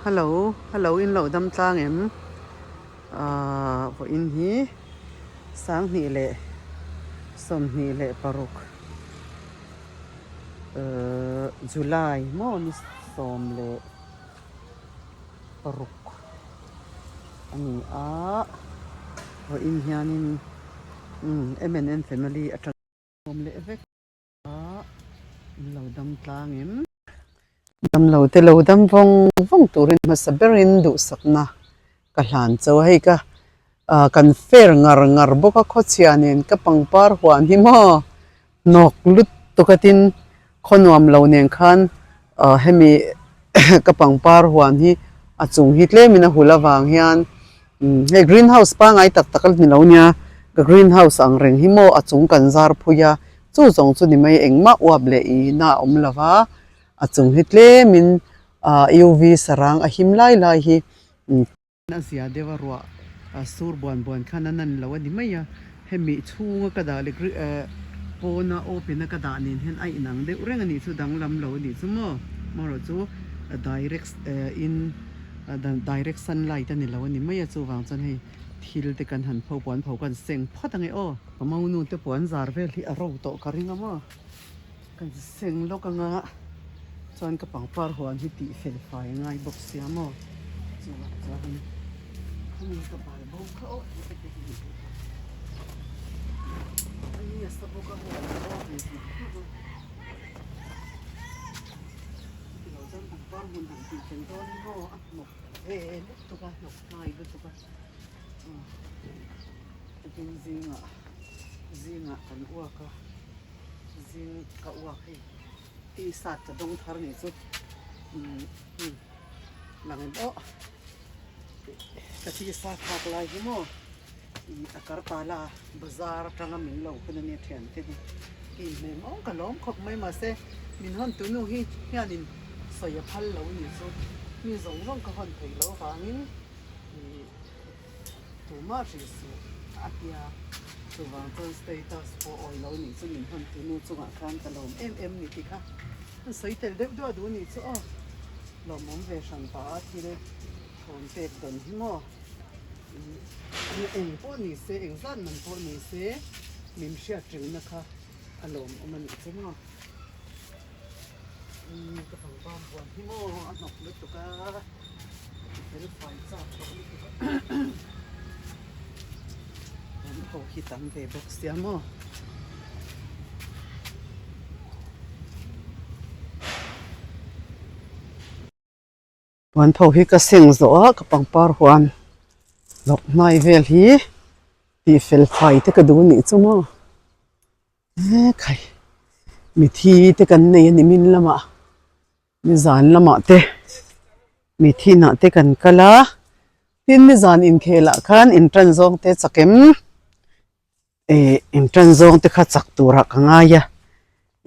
Hello hello in lo dam tlang em ahh vawiin hi sanghnih leh sawmhnih leh paruk ehh July maw ni sawm leh paruk a ni a vawiin hianin umm M and N family atang awm leh vek. A in lo dam tlang em? Dam lo te lo dam vawng vawng turin hmasa berin duhsakna ka hlan cho a. Hei ka ah kan fair ngar ngar bawk a khawchhia nen ka pangpar huan hi maw hnawk lut tuk a tin khaw nuam lo nen khan ah hemi ka pangpar huan hi a chung hi tlemin a hul avang hian hei green house pangai tak tak a ni lo nia ka green house ang reng hi maw a chung kan zar phui a chu zawng chu ni mai engmah uap leh ina a awm lo va a chung hi tlemin ah uv sarang a him lai lai hi. A zia deuh a ruah sur buan buan khan a nan lo a ni mai a, hemi chhunga ka dah leh pawna open a ka dah nen hian a inang deuh reng a nih chu danglam lo a nih chu maw amaherawh chu direct in direct sunlight a ni lo a ni mai a chuvang chuan hei thil te kan han pho puan pho kan seng phawt ang e aw. Ka monu te puan zar vel hi a ro tawh ka ring a maw. Kan seng lawk anga chuan ka pangpar huan hi tih fel fai a ngai bawk sia maw chuvang chuan khawngin ka bal bo kha aw hei te hi ani a sa bawk a hei a aw ve hlawk hlawk a chutilo chuan pangpar hmun han tih fel dawn hi maw a hnawk ve lutuk a hnawk hnai lutuk a tukin zingah zingah kan uak a. Zing ka uak hei t-shirt ka dawng thar nih chu umm lang em aw ka t-shirt hak lai hi maw ih a kartala bazar atanga min lo hun ania thiante hi inhmeh maw ka lawm khawp mai mahse min hawn tunu hi hianin sawi a phal lo nih chu mi zawng zawng ka hawn thei lo avangin ih. Tumah hrilh suh a tia, chuvang chuan status pawh awi lo nih chu min hawn tunu chungah khan ka lawm em em ni tih kha an sawi tel deuh deuh a duh nih chu aw, lawmawm ve hran pah a thil thawn pek dawn hi maw eng pawh ni se eng zat man pawh ni se min hriat rengna kha a lawmawm a nih chu maw ka pangpar huan hi maw a hnawk lutuk a. Fel fai chak tawh lutuk a an ho hi tam ve bawk sia maw. Puan tho hi ka seng zawh a ka pangpar huan lawk hnai vel hi tih fel fai te ka duh anih chu maw he khai mithi te kan nei a ni min lamah. Nizan lamah te mithinah te kan kal a, tin nizan inkhelah khan intan zawng te chak em? Ehh intan zawng te kha chak turah ka ngai a,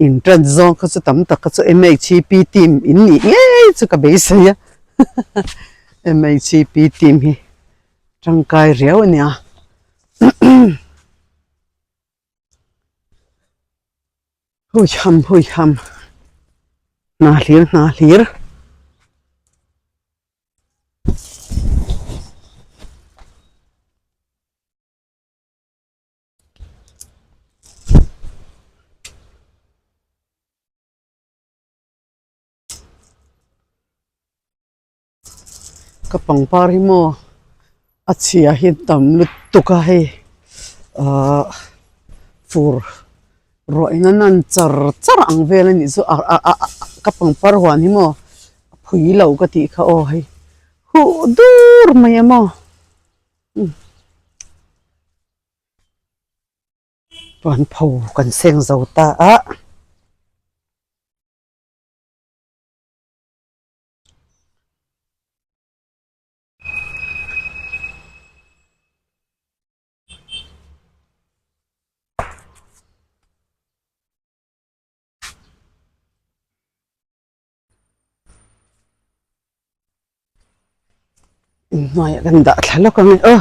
intan zawng kha chu tam tak kha chu MHP team in nih ngei chu ka beisei a, MHP team hi tangkai riau a nia. Huiham huiham hna hlir hna hlir. Ka pangpar hi maw a chhia hi tam lutuk a hei ahh fur ruah in a nan char char ang vel a nih chu a a a ka pangpar huan hi maw a phui lo ka tih kha aw hei huh dur mai a maw. Puan pho kan seng zo ta a. Inhnuaiah kan dah thla lawk ang e aw.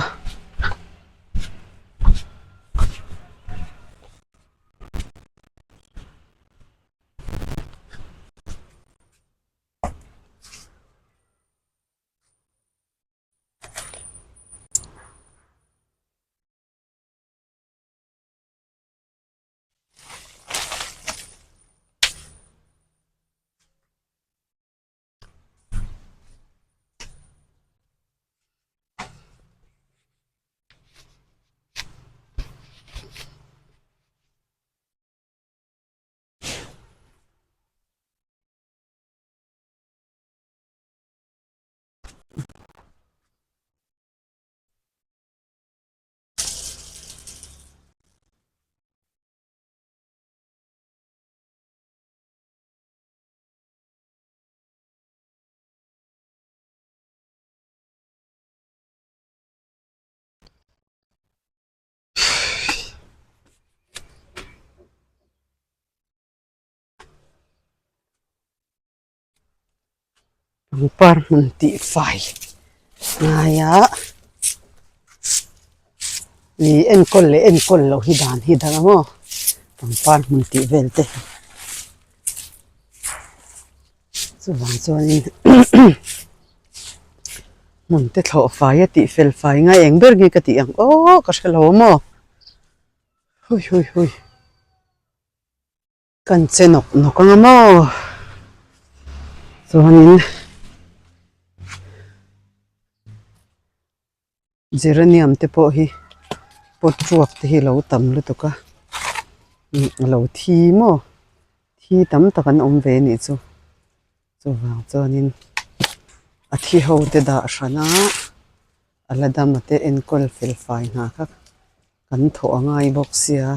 Pangpar hmun tih fai ngaia ih enkawl leh enkawl loh hi dan hi dang ang aw pangpar hmun tih vel te hi chuvang chuanin hmun te thlawh fai a tih fel fai ngai eng ber nge ka tih ang aw ka hrelo a maw hui hui hui. Kan che nawk nawk ang a maw? Chuanin geranium te pawh hi pot ruak te hi a lo tam lutuk a a lo thi maw thi tam tak an awm ve a nih chu chuvang chuanin a thi ho te dah hran a a la dam a te enkawl fel fai hna kha kan thawh a ngai bawk sia.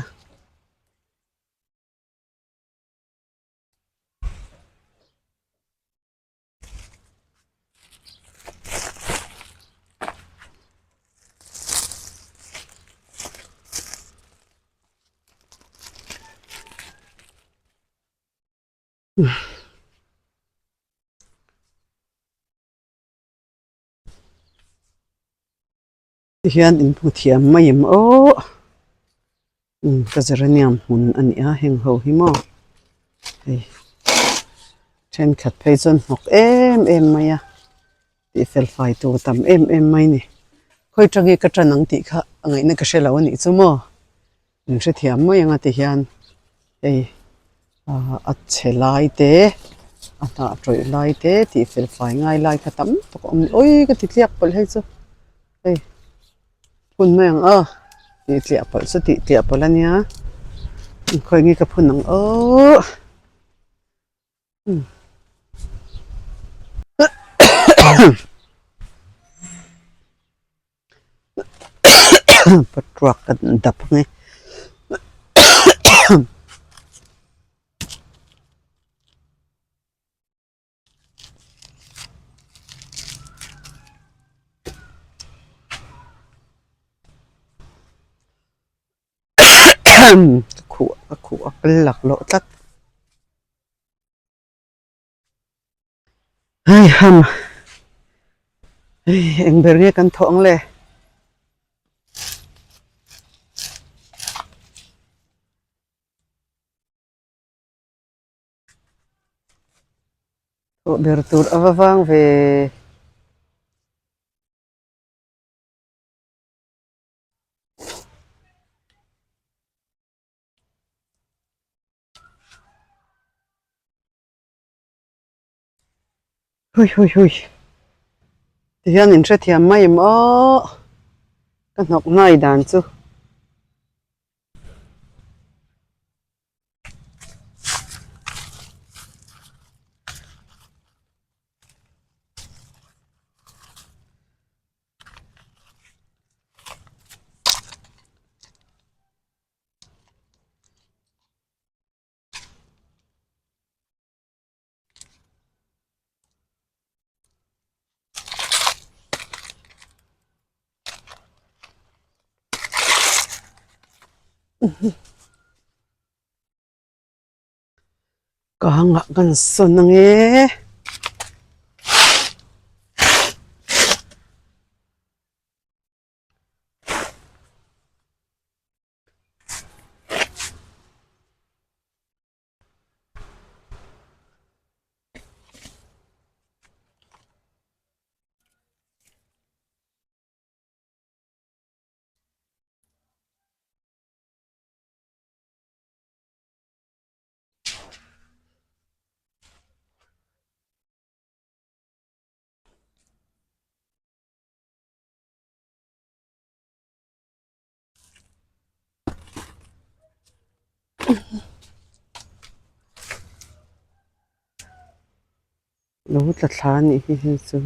Tihian in hmu thiam mai em aw umm ka geranium hmun a ni a heng ho hi maw hei thenkhat phei chuan hnawk em em mai a tih fel fai tur tam em em mai a ni khawi tange ka tan ang tih kha a ngaihna ka hre lo a nih chu maw in hrethiam mai ang a tihian hei ah a chhe lai te a hnah tawih lai te tih fel fai ngai lai kha tam tak a awm a ni awi ka ti tliak palh hei chu hei phun mai ang aw tih tliah palh chu tih tliah palh a nia khawi nge ka phun ang aw. Patruak kan dap ang e. Ka khuh ka khuh a kal laklawh tlat. Hei ham hei eng ber nge kan thawh ang le. Thawh ber tur a va vang ve. Hui hui hui tihian in hrethiam mai em aw ka hnawk ngai dan chu. Ka hangah kan sawn ang e. Lo tla thla a nih hi hei chu.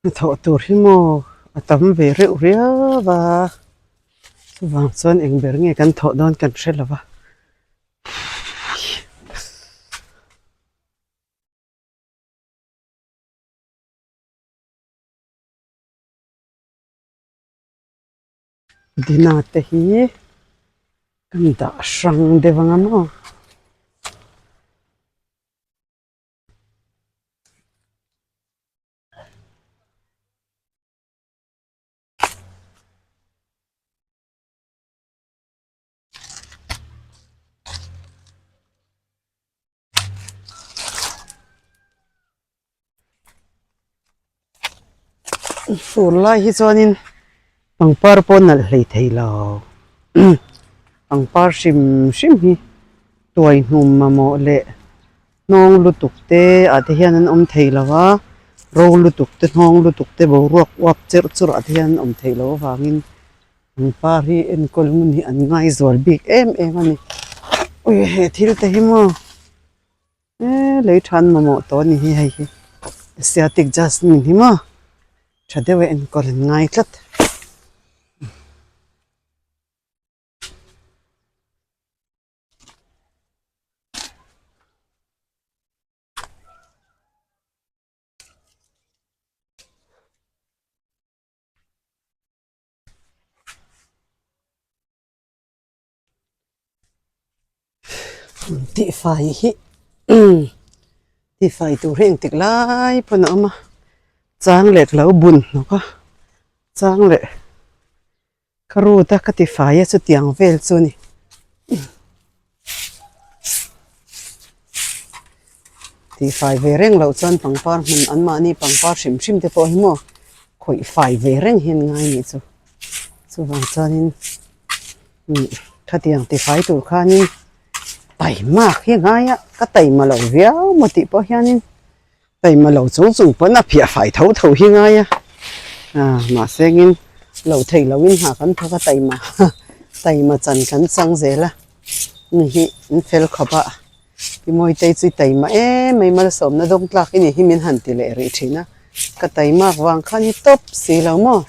Hnathawh tur hi maw a tam ve reuh riau a. Chuvang chuan eng ber nge kan thawh dawn kan hre lo va. Dina te hi kan dah hrang deuh ang a maw. Fur lai hi chuanin pangpar pawh nalh hlei thei lo pangpar hrim hrim hi tuai hnum mamawh leh hnawng lutuk te ah te hian an awm thei lo a ro lutuk te hnawng lutuk te boruak uap cherh churh ah te hian an awm thei lo avangin pangpar hi enkawl ngun hi an ngaizual bik em em a ni ui he thil te hi maw eee lei tha an mamawh tawh a ni hi hei hi asiatic jasmine hi maw tha deuh a enkawl an ngai tlat. Tihfai hi tihfai tur hi engtik lai pawn a awm a chang leh ka lo bun hnawk a chang leh ka root a ka tifai a chutiang vel chu a ni. Tihfai ve reng loh chuan pangpar hmun anmahni pangpar hrim hrim te pawh hi maw khawih fai ve reng hian ngai nih chu. Chuvang chuanin khatiang tifai tur khanin taimak hi a ngai a, ka taima lo viau maw tih pawh hianin taima lo chung chung pawn a phiah fai tho tho hi ngai a, mahse engin lo thei loin hna kan thawk a taima taima chan kan chang zel a, ni hi an fel khawp a. I Mawitei chu i taima em mai malsawmna dawng tlak i nih hi min han ti leh rih thin a, ka taimak vang khan i tawp si lo maw?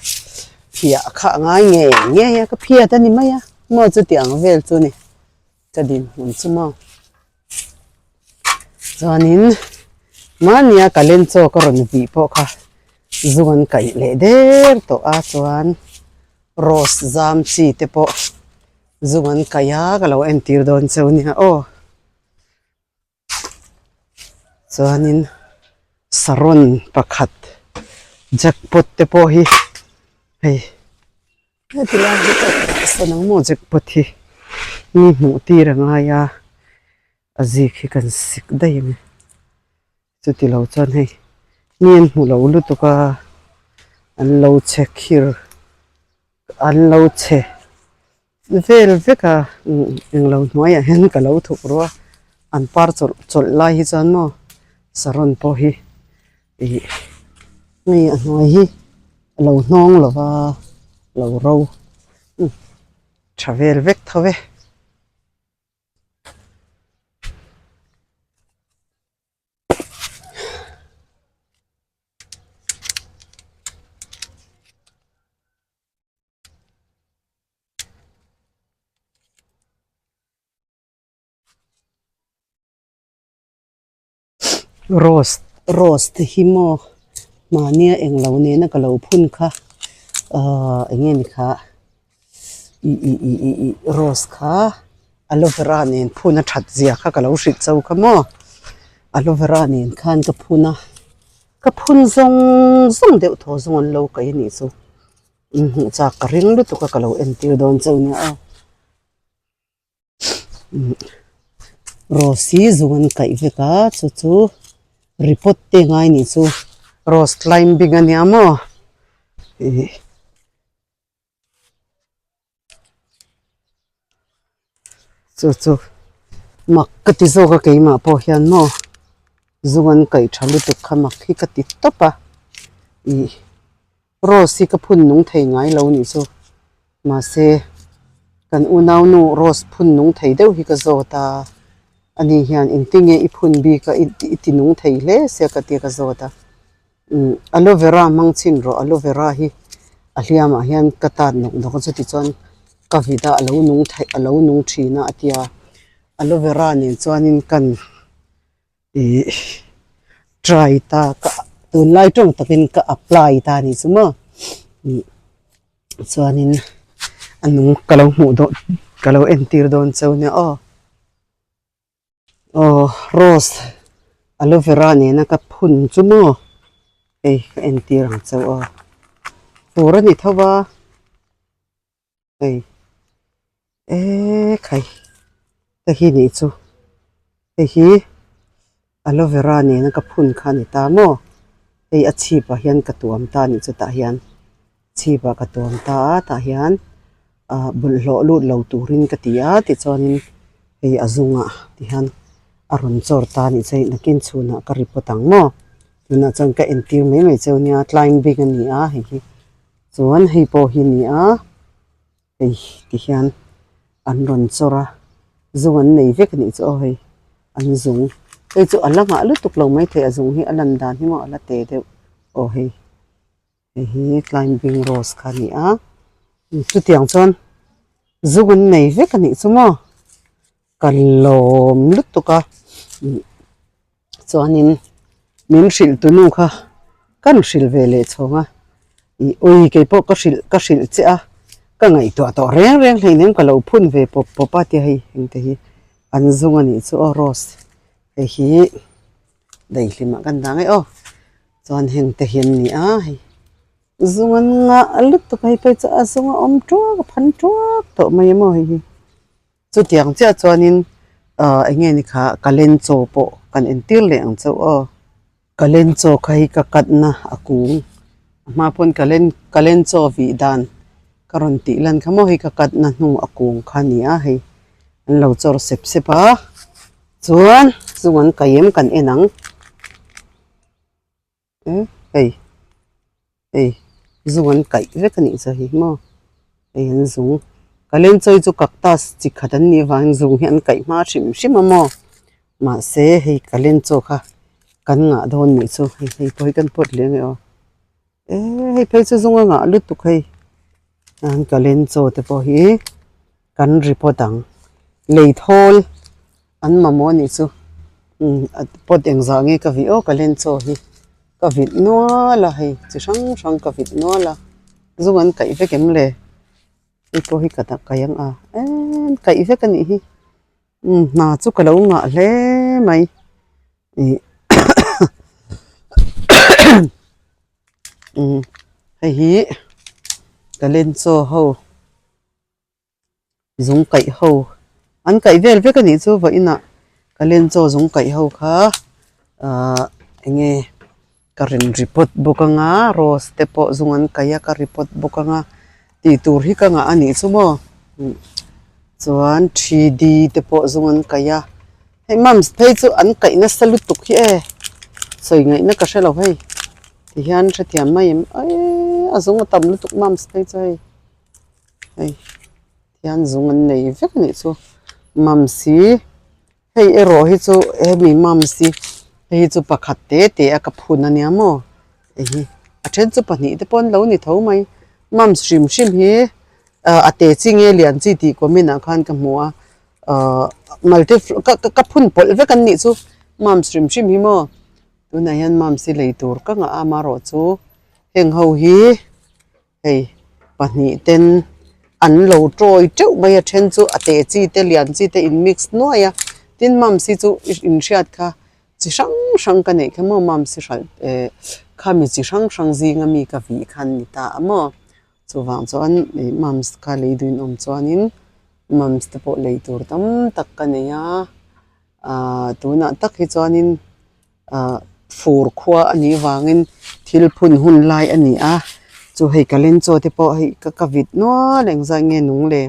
Phiah kha a ngai ngei ngei a, ka phiat a ni mai a, maw chuti ang vel chu ni ka dinhmun chu maw? Chuanin mahnia ka len chaw ka rawn vih pawh kha zu an kaih leh der tawh a chuan rose zam chi te pawh Zung an kaih a ka lo entir dawn cheu nia aw chuanin saron pakhat jackpot te pawh hi hei heti lai hi ka sawn ang maw jackpot hi mi hmuh tir a ngai a a zik hi kan sik daih ang e chuti lo chuan hei mi an hmu lo lutuk a an lo chhe khir. An lo chhe vel vek a englo hnuaiah hian ka lo thuk ru a an par chawlh chawlh lai hi chuan maw saron pawh hi ih hei a hnuai hi a lo hnawng lo va lo ro tha vel vek tho e. Rose rose te hi maw mahnia englo nena ka lo phun kha ahh eng nge ni kha ih ih ih ih ih rose kha aloe vera nen phun a that zia kha ka lo hrilh chau kha maw aloe vera nen khan ka phun a ka phun zawng zawng deuh thaw zawng an lo kaih a nih chu inhmuh chak ka ring lutuk a ka lo entir dawn chauh nia aw rose hi zung an kaih vek a chu chu repot te ngai nih chu rose climbing a nia maw ih. Chu chu mak ka ti zawk a keimah pawh hian maw zung an kaih tha lutuk kha mak hi ka ti tawp a ih rose hi ka phun nung thei ngai lo nih chu mahse kan unau nu rose phun nung thei deuh hi ka zawt a ani hian engtinge i phun bik a i ti nung thei hle sia ka tia ka zawt a. Aloe vera hmang chhin rawh aloe vera hi a hliamah hian ka tat nawk nawk a chuti chuan. Ka vit a, a lo nung theih a lo nung thin a a ti a, aloe vera nen chuanin kan ih try ta ka tunlai tawng takin ka apply ta a nih chu maw ih chuanin a nung ka lo hmuh dawn ka lo entir dawn cheu nia aw. Aw rose aloe vera nena ka phun chu maw hei ka entir ang cheu aw fur a ni tho va hei ekhai hei hi nih chu hei hi aloe vera nena ka phun kha a ni ta maw hei a chhip ah hian ka tuam ta a nih chu tah hian chhip ah ka tuam ta a tah hian ah bawlhhlawh lut lo turin ka ti a tichuanin hei a zungah ti hian a rawn chawr ta a nih chu hei nakin chhunah ka report ang maw tunah chuan ka entir mai mai cheu nia climbing a ni a hei hi chuan hei pawh hi a ni a hei ti hian an rawn chawr a zung an nei vek a nih chu aw hei an zung hei chu a la nghah lutuk lo maithei a zung hi a lan dan hi maw a la te deuh aw hei. Hei hi climbing rose kha a ni a chutiang chuan zuk an nei vek a nih chu maw ka lawm lutuk a chuanin min hrilh tu nu kha kan hrilh ve leh chhawng a ih ui kei pawh ka hrilh ka hrilh che a ka ngaihtuah tawh reng reng hleinem ka lo phun ve pawp pawp a tia hei engte hi an zung a nih chu aw rose hei hi daihlim ah kan dah ngei aw. Chuan heng te hi an ni a hei zung an ngah lutuk a hei phei chu a zung a awm tuak a phan tuak tawh mai a maw hei hi chutiang chiah chuanin ah eng nge ni kha kalen chaw pawh kan entir leh ang chauh aw kalen chaw kha hi ka katna a kung a hma pawn kalen kalen chaw vih dan ka rawn tih lan kha maw hei ka katna hnu a kung kha a ni a hei an lo chawr sep sep a chuan zung an kai em kan en ang. Hei hei zung an kaih vek a nih chu hei maw hei an zung ka lenchawi chu cactus chi khat an nih avangin zung hi an kaih hma hrim hrim a maw mahse hei ka lenchaw kha kan ngah dawn nih chu hei hei pawh hi kan pawt leh ange aw eh hei phei chu zung a ngah lutuk hei an ka lenchaw te pawh hi kan report ang lei thawl. An mamawh anih chu umm pot engzah nge ka vih aw ka len chaw hi ka vit nual a hei chi hrang hrang ka vit nual a zung an kaih vek em le hei pawh hi ka dah kaih ang a emm kaih vek anih hi umm hna chu ka lo ngah hle mai ih umm hei hi ka len chaw ho. Zung kaih ho an kaih vel vek a nih chu vawiinah ka len chaw zung kaih ho kha ahh eng nge ka rawn report bawk anga rose te pawh zung an kaih a ka report bawk anga tih tur hi ka ngah a nih chu maw chuan three d te pawh zung an kaih a hei mums phei chu an kaih nasa lutuk hi e sawi ngaihna ka hrelo hei tihian hrethiam mai em eee a zung a tam lutuk mums phei chu hei. Hei hian zung an nei vek a nih chu mums hi hei erawh hi chu hemi mums hi hei hi chu pakhat te te a ka phun a nia maw hei hi a then chu pahnih te pawh an lo ni tho mai mums hrim hrim hi ah a te chi nge lian chi tih comment ah khan ka hmu a ah multi ka ka phun pawlh vek an nih chu mums hrim hrim hi maw tunah hian mums hi lei tur ka ngah a amaherawh chu heng ho hi. Hei pahnih ten an lo tawi teuh mai a then chu a te chi te lian chi te in mix nuai a tin mums hi chu in hriat kha chi hrang hrang ka neih kha maw mums hi hralh eh khami chi hrang hrang zinga mi ka vih kha an ni ta a maw chuvang chuan ih mums kha lei duhin awm chuanin mums te pawh lei tur tam tak ka nei a ah tunah tak hi chuanin. Ah fur khua a nih vangin thil phun hun lai a ni a chu hei ka len chaw te pawh hei ka ka vit nual engzah nge nung le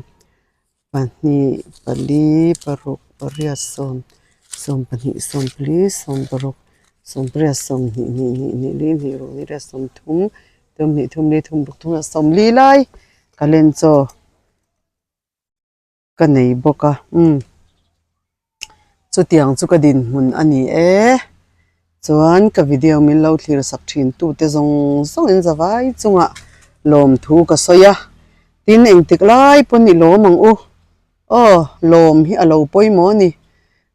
pahnih pali paruk pariat sawm sawm pahnih sawm pali sawm paruk sawm pariat sawm hnih hnih hnih hnih li hnih ruk hnih riat sawm thum thum hnih thum li thum ruk thum sawm li lai ka len chaw. Ka nei bawk a umm chutiang chu ka dinhmun a ni e chuan ka video min lo thlir sak thin tute zawng zawng in zavai chungah lawmthu ka sawi a. Tin engtik lai pawn i lawm ang u. Aw, lawm hi a lo pawimawh a ni.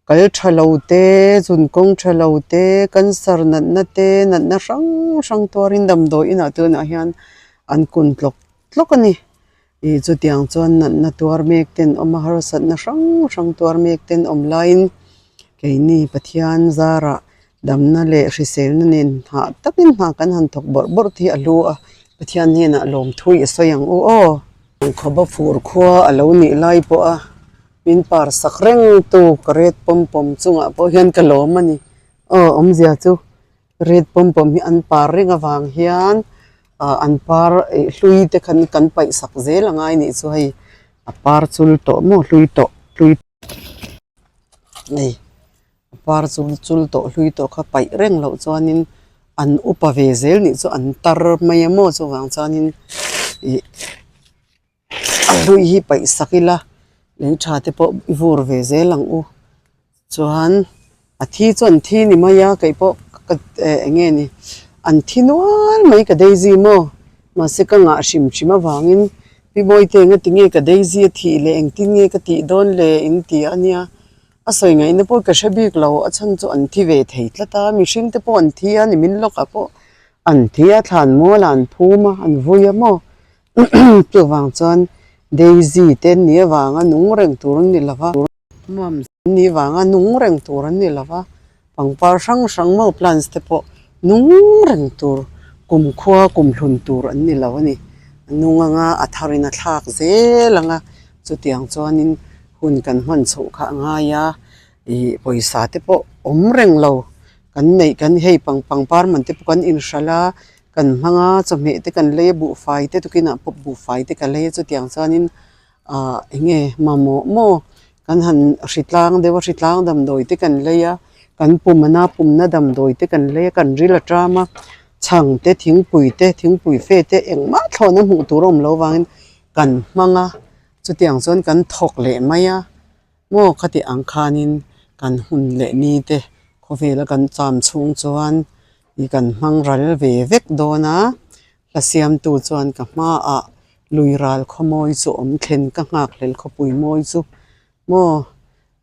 Kal tha lo te, zun kawng tha lo te, cancer natna te, natna hrang hrang tuarin damdawi inah tunah hian an kun tlawk tlawk a ni. Ih chutiang chuan natna tuar mek ten awm a, harsatna hrang hrang tuar mek ten awm laiin keini Pathian zarah damna leh hriselna nen hah takin hna kan han thawk bawrh bawrh te hi a hlu a, Pathian hnenah lawmthu i sawi ang u aw. Khawpa fur khua a lo nih lai pawh a min par sak reng tu ka ret pawm pawm chungah pawh hian ka lawm a ni. Aw awmzia chu ret pawm pawm hi an par reng avang hian ah an par ih hlui te khan kan paih sak zel a ngai nih chu hei a par chul tawh maw hlui tawh hlui nei. A par chul chul tawh hlui tawh kha paih reng loh chuanin an upa ve zel nih chu an tar mai a maw chuvang chuanin ih a hlui hi paih sak ila lei tha te pawh i vur ve zel ang u chuan a thi chu an thi ni mai a kei pawh ka eh eng nge ni an thi nual mai ka daisy maw mahse ka ngah hrim hrim avangin pi mawite engati nge ka daisy a thih leh engtin nge ka tih dawn le in ti a nia. A sawi ngaihna pawh ka hre bik lo, a chhan chu an thi ve thei tlat a, mihring te pawh an thi a, nimin lawkah pawh an thi a, thlan mual ah an phum a, an vui a maw chuvang chuan Daisy te an nih avanga nung reng tur an ni lo va, Mums an nih avanga nung reng tur an ni lo va, pangpar hrang hrang maw plants te pawh nung reng tur kumkhua kumhlun tur an ni lo a ni, a nung anga a tharin a thlak zel anga chutiang chuanin. Hun kan hman chhoh kha a ngai a, ih pawisa te pawh awm reng lo kan neih kan hei pang pangpar man te pawh kan inhralh a, kan hmang a chawhmeh te kan lei a buhfai te tukinah pawh buhfai te ka lei a chutiang chuanin ah eng nge mamawh maw kan han hritlang deuh a hritlang damdawi te kan lei a kan pum ana pumna damdawi te kan lei a kan ril a ṭam a chhang te thingpui te thingpui fe te engmah thlawhna hmuh tur a awm loh avangin kan hmang a. Chutiang chuan kan thawk leh mai a, maw khati ang khanin kan hun leh ni te khawvela kan cham chhung chuan ih kan hmang ral ve vek dawn a, hla siamtu chuan ka hmaah lui ral khawmawi chu awm thlen ka nghak hlel khawpui mawi chu maw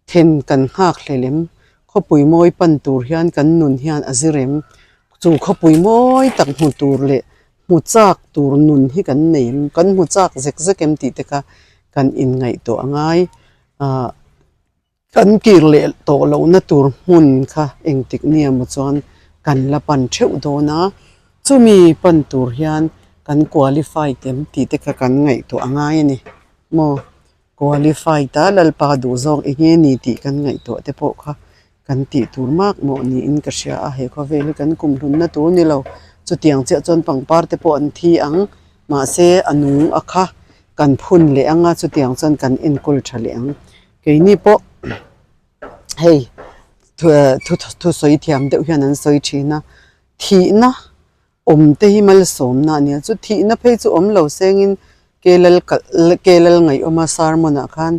then kan nghak hlel em khawpui mawi pan tur hian kan nun hian a zir em chu khawpui mawi tak hmu tur leh Hmu chak tur nun hi kan nei em? Kan hmu chak zek zek em tih te kha kan inngaihtuah a ngai. Ahh kan kir leh tawh lohna tur hmun kha engtik nia maw chuan kan la pan theuh dawn a, chumi pan tur hian kan qualified em tih te kha kan ngaihtuah a ngai a ni maw? Qualified a Lalpa duh zawk eng nge ni tih kan ngaihtuah te pawh kha kan tih tur mak mawh niin ka hria a, he khawvel hi kan kum hlunna tur ni lo. Chutiang chiah chuan pangpar te pawh an thi ang, mahse a nung a kha kan phun leh ang a, chutiang chuan kan enkawl tha leh ang. Keini pawh hei thusawi thiam deuh hian an sawi thin a, thihna Awm te hi malsawmna a nia, chu thihna phei chu awm lo sengin Kelal Kelal ngaihawma sermon ah khan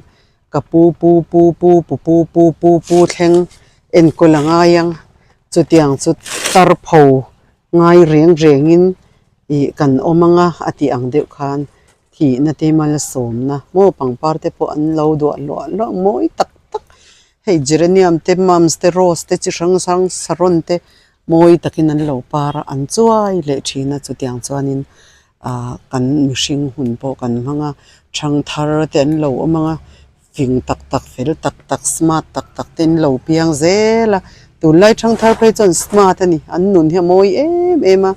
ka pu pu pu pu pu pu pu pu pu thleng enkawl a ngai ang, chutiang chu tar pho ngai reng rengin ih kan awm ang a a tih ang deuh khan thihna te malsawmna maw pangpar te pawh an lo duah luah luah mawi tak tak hei geranium te mums te rose te chi hrang hrang saron te. Mawi takin an lo par a, an chuai leh thin a, chutiang chuanin ah kan mihring hun pawh kan hmang a, thangthar te an lo awm ang a, fing tak tak fel tak tak smart tak tak te an lo piang zel a, tunlai thangthar phei chuan smart a ni, an nun hi a mawi em em a,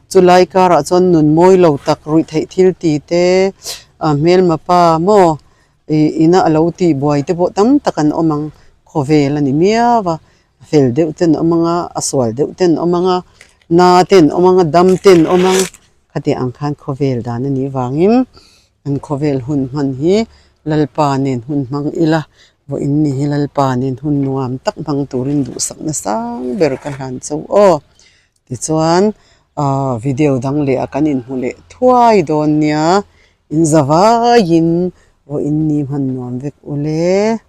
chulai karah chuan nun mawi lo tak ruih theih thil ti te ah hmelma pa maw ih ina a lo tih buai te pawh tam tak an awm ang, khawvel a ni miau a. A fel deuh ten awm ang a, a sual deuh ten awm ang a, na ten awm ang a, dam ten awm ang, khatiang ang khan khawvel dan a nih vangin an khawvel hun hman hi Lalpa nen hun hmang ila, vawiin ni hi Lalpa nen hun nuam tak hmang turin duhsak nasang ber ka hlan chauh aw. Tichuan aah video dang leh ah kan inhmu leh thuai dawn nia, in za vaiin vawiin ni hman nuam vek ule.